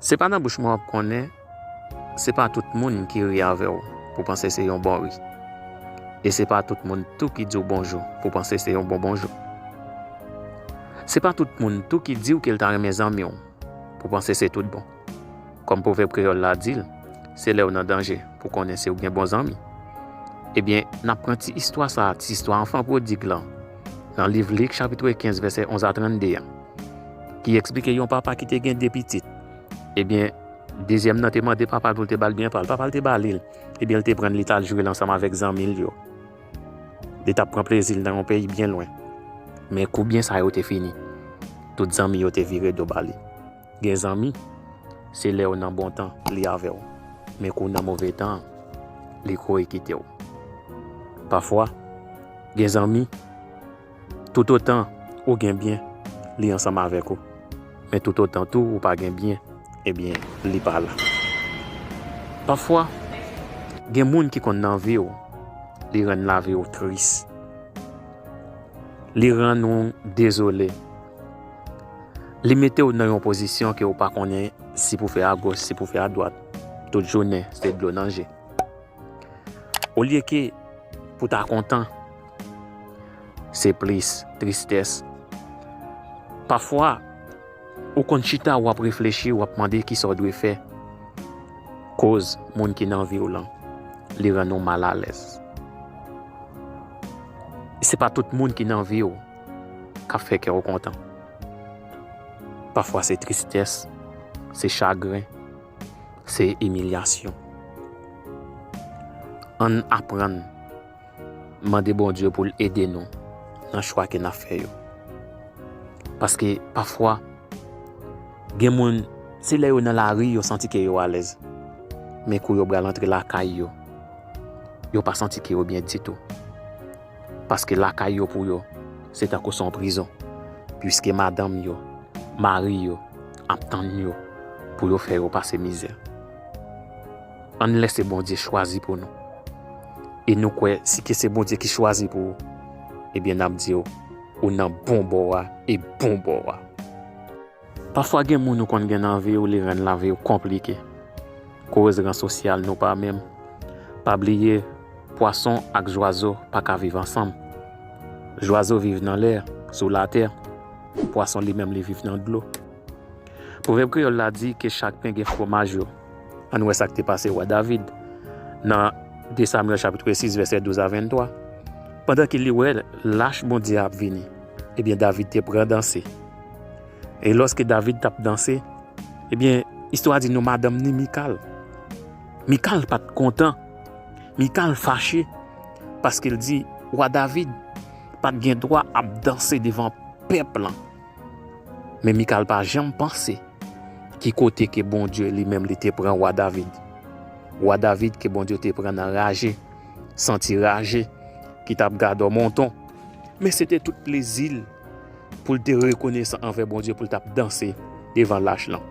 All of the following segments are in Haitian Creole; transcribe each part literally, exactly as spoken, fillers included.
Se pa nan bouch mwen w ap konnen, se pa tout moun ki ri avè w pou panse se yon bon ri. E se pa tout moun tou ki di w bonjou pou panse se yon bon bonjou. Se pa tout moun tou ki di w ke l ta renmen zanmi w pou panse se tout bon. Kòm pwovèb kreyòl la di l, se lè w nan danje pou konnen si w gen bon zanmi. Ebyen, n ap pran ti istwa sa a, ti istwa anfan pwodig lan, nan liv Lik chapit kenz vèsè onz a trannde a, ki eksplike yon papa ki te gen de pitit. Ebyen, dezyèm nan te mande papa l pou l te ba l byen pa l. Papa l te ba li l. Ebyen, l te pran l, li t al jwe l ansanm avèk zanmi l yo. Li t ap pran plezi l nan yon peyi byen lwen. Men kou byen sa yo te fini, tout zanmi yo te vire do ba li. Gen zanmi, se lè w nan bon tan, li avè w. Men kou w nan move tan, li kouri kite w. Pafwa, gen zanmi, toutotan ou gen byen, li ansanm avèk ou. Men toutotan tou ou pa gen byen, ebyen, li pa la. Pafwa, gen moun ki konn nan vi w, li rann lavi w tris. Li rann ou dezole. Li mete w nan yon pozisyon ke w pa konnen si pou fè agoch, si pou fè adwat. Tout jounen, se dlo nan je. Olye ke pou ta kontan, se plis tristès. Pafwa, ou konn chita, w ap reflechi, w ap mande kisa w dwe fè. Koz moun ki nan vi w lan, li rann ou malalèz. Se pa tout moun ki nan vi w k ap fè kè w kontan. Pafwa se tristès, se chagren, se imilyasyon. Ann aprann mande Bondye pou l ede nou nan chwa ke n ap fè yo. Paske pafwa, gen moun, se lè yo nan lari yo santi ke yo alèz. Men kou yo pral antre lakay yo, yo pa santi ke yo byen ditou. Paske lakay yo pou yo, se tankou se yon prizon. Piske madanm yo, mari yo, ap tann yo pou yo fè yo pase mizè. Ann lèse Bondye chwazi pou nou. E nou kwè, si ke se Bondye ki chwazi pou ou, ebyen, n ap di w, ou nan bon bò a e bon bò a. Pafwa gen moun ou konn gen nan vi w, li rann lavi w konplike. Koz ran sosyal nou pa menm. Pa bliye, pwason ak zwazo pa ka viv ansanm. Zwazo viv nan lè, sou latè. Pwason li menm li viv nan dlo. Pwovèb kreyòl la di ke chak pen gen fwomaj yo. Ann wè sa k te pase wa David nan de Samyèl chapit sis vèsè douz a venntwa. Pandan ke li wè lach Bondye a ap vini, ebyen, David te pran danse. E lòske David t ap danse, ebyen, istwa di nou madanm ni Mikal. Mikal pa t kontan. Mikal fache paske l di wa David pa t gen dwa ap danse devan pèp lan. Men Mikal pa janm panse ki kote ke Bondye li menm li te pran wa David. Wa David ke Bondye te pran nan raje, santi raje, ki t ap gade w monton. Men se te tout plezi l pou l te rekonesan anvè Bondye pou l t ap danse devan lach lan.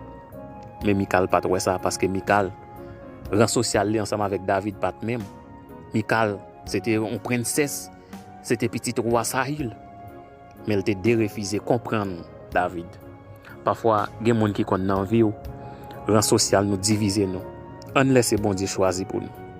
Men Mikal pa t wè sa paske Mikal, ran sosyal li ansanm avèk David pa t menm. Mikal, se te yon prensès, se te pitit wa Sayil. Men l te derefize konprann David. Pafwa, gen moun ki konn nan vi w, ran sosyal nou divize nou. Ann lèse Bondye chwazi pou nou.